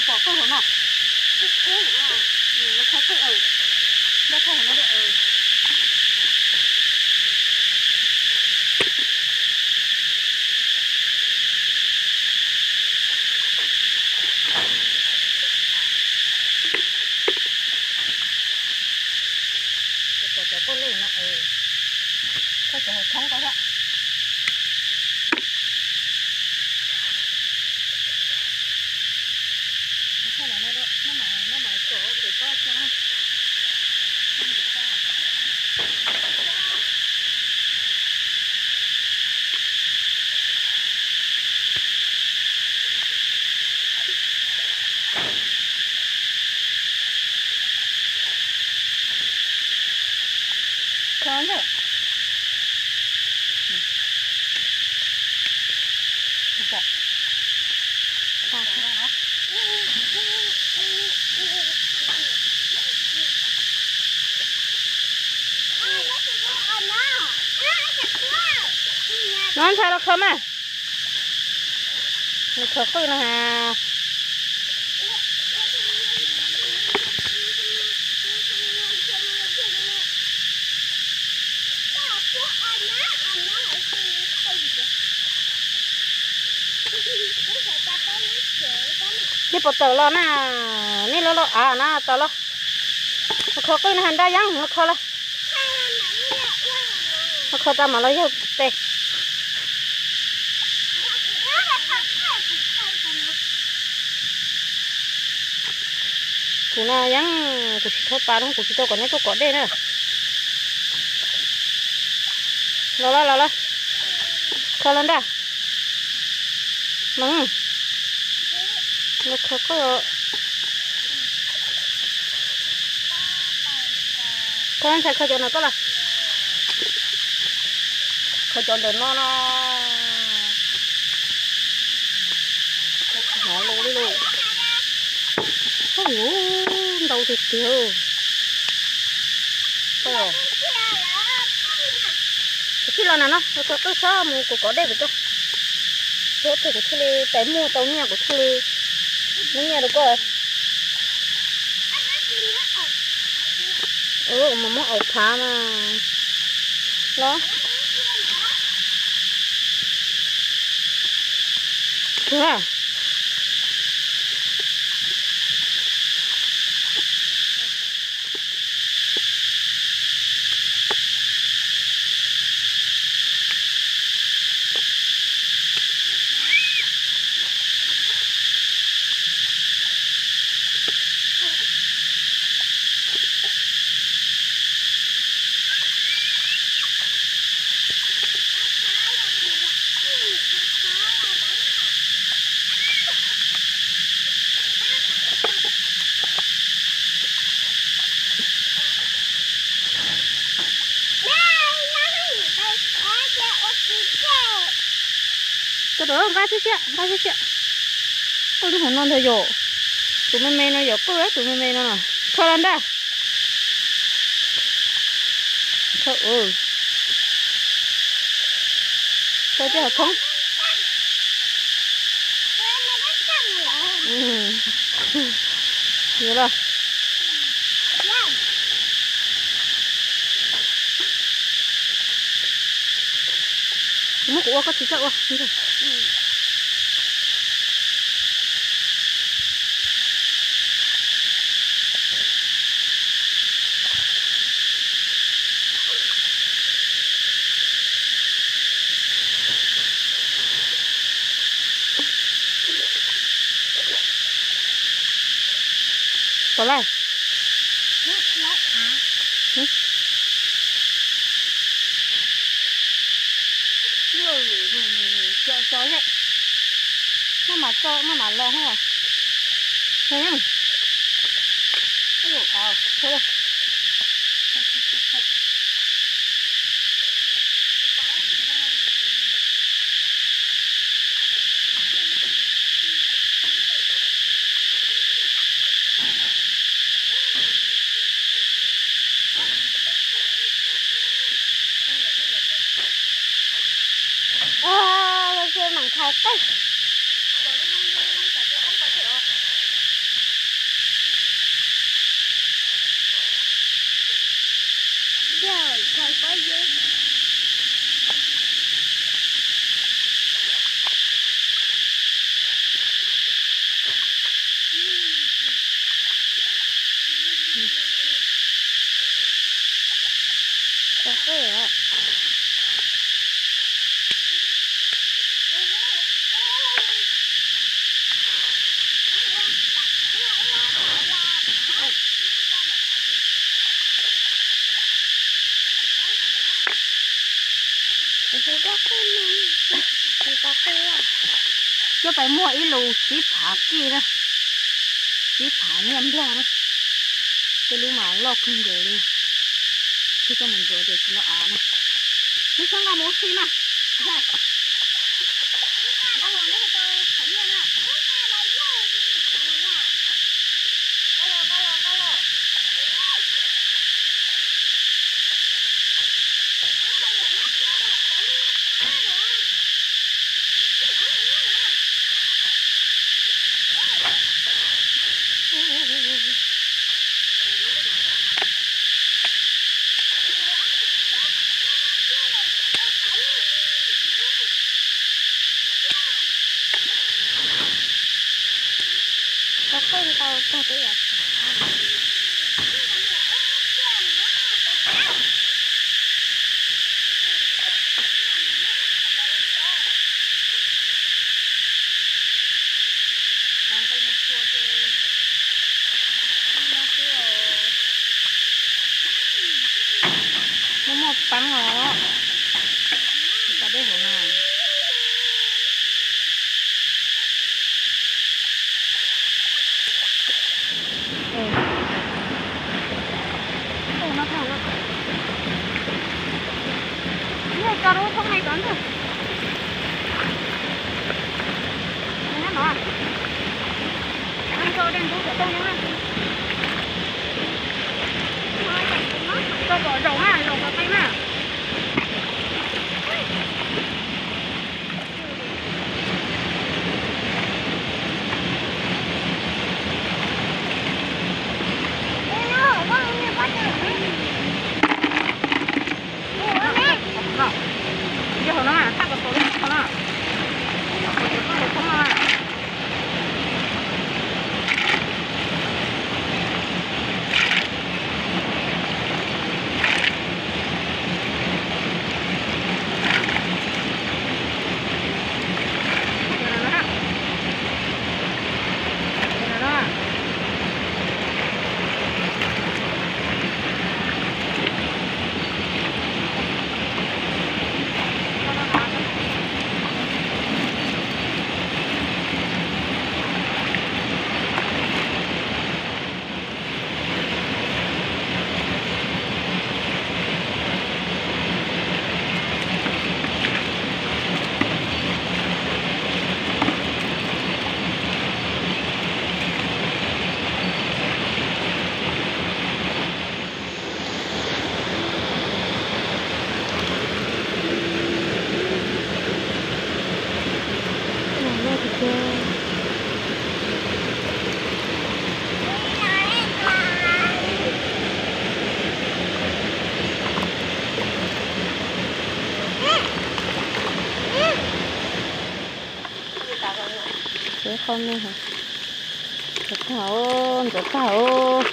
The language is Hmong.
Pom qwj hauv no. Qwj, qwj, qwj, qwj, qwj, qwj, qwj. Pom cov qwj lej no, koj cov hauv thoob ko thiab. Kho ntag. No ntshai los kho mas. Nws khaws qwj no ha. Nej puas tawm los na, nej los los av na tawm los. Los khaws qwj no ha Nraj Yeeb, los khaws los. Los khaws tas mam los yawg tes. Kuv no yeej kuv tsis txhob pa no, kuv tsis tau kom neb tuaj kom dej na. Los los los los. Khaws los Nraj. Meej. Los khaws qwj. Khaws ntshai khaws cov ntawm koj los. Khaws cov ntawm no no. Hnov los li los. Ntau tiag tiag. Kuv thiaj los na no, kuv qwj txhob mus kuv kov dej pem rau. Txhob tus kuv thiaj li tais muag tau nyiaj kuv thiaj li muab nyiaj rau koj. Mas muab aum phav mas los. Kawg. Koj rov nqa siab siab, nqa siab siab. Qwj lub hauv no ntag yom. Tus me me no yom, qwj tus me me no no. Kho los Nraj. Kho, kho tej hauv thoob. Yuav los. Kuv muab kuv ua koj tsis txawj ua. Pom lawm. Maj mam tso, maj mam los hos. Los ces mam thaiv qij. Coj pais muag ib lus tsib phav kij na, tsib phav nyiaj nplog na. Tej lub mas loj kawg nkaus li. Twb coj mus ntxuav ces tsis loj av na. Lub xyoob nqa mus ua si mas. Tau qeej tau tag twb yog. Muaj muaj peeb os. Cov dej hauv no. Koj kom zaum na, zaum kom qeeb na. Ntxuav tag, ntxuav tag os.